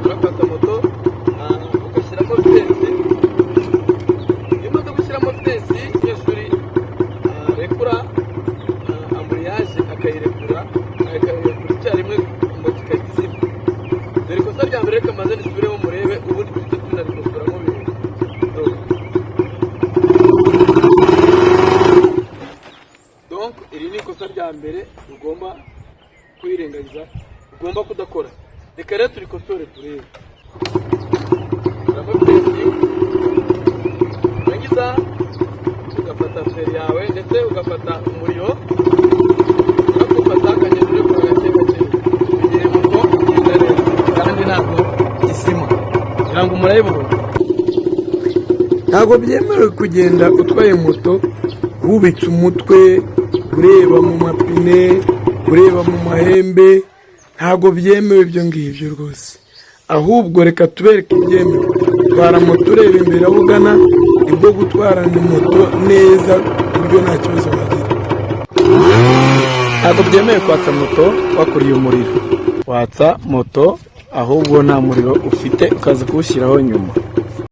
Urakwatsa moto, ugashyiramo vitesse. Iyo umaze gushyiramo vitesse, umunyeshuri arekura embrayage, akayirekura icyarimwe, moto igahita izima. Dore ikosa rya mbere, reka maze nisubiremo murebe, ubundi duhite tunarikosoramo bibiri. Dore. Donc iri ni ikosa rya mbere ugomba kwirengagiza, ugomba kudakora. Reka rero turikosore turebe. Uramo vitesse, urangiza ugafata feri yawe ndetse ugafata umuriro, urakufata ukagenda urekura gake gake igihe moto igenda neza kandi ntabwo izima. Kugira ngo murayibona. Ntabwo byemewe kugenda utwaye moto wubitse umutwe, ureba mu mapine, ureba mu mahembe. Ntabwo byemewe ibyo ngibyo rwose. Ahubwo reka tubereke ibyemewe. Twara moto ureba imbere aho ugana, nibwo gutwarana moto neza ku buryo nta kibazo wagira. Ntabwo byemewe kwatsa moto wakuriye umuriro. Watsa moto ahubwo nta muriro ufite, ukaza kuwushyiraho nyuma.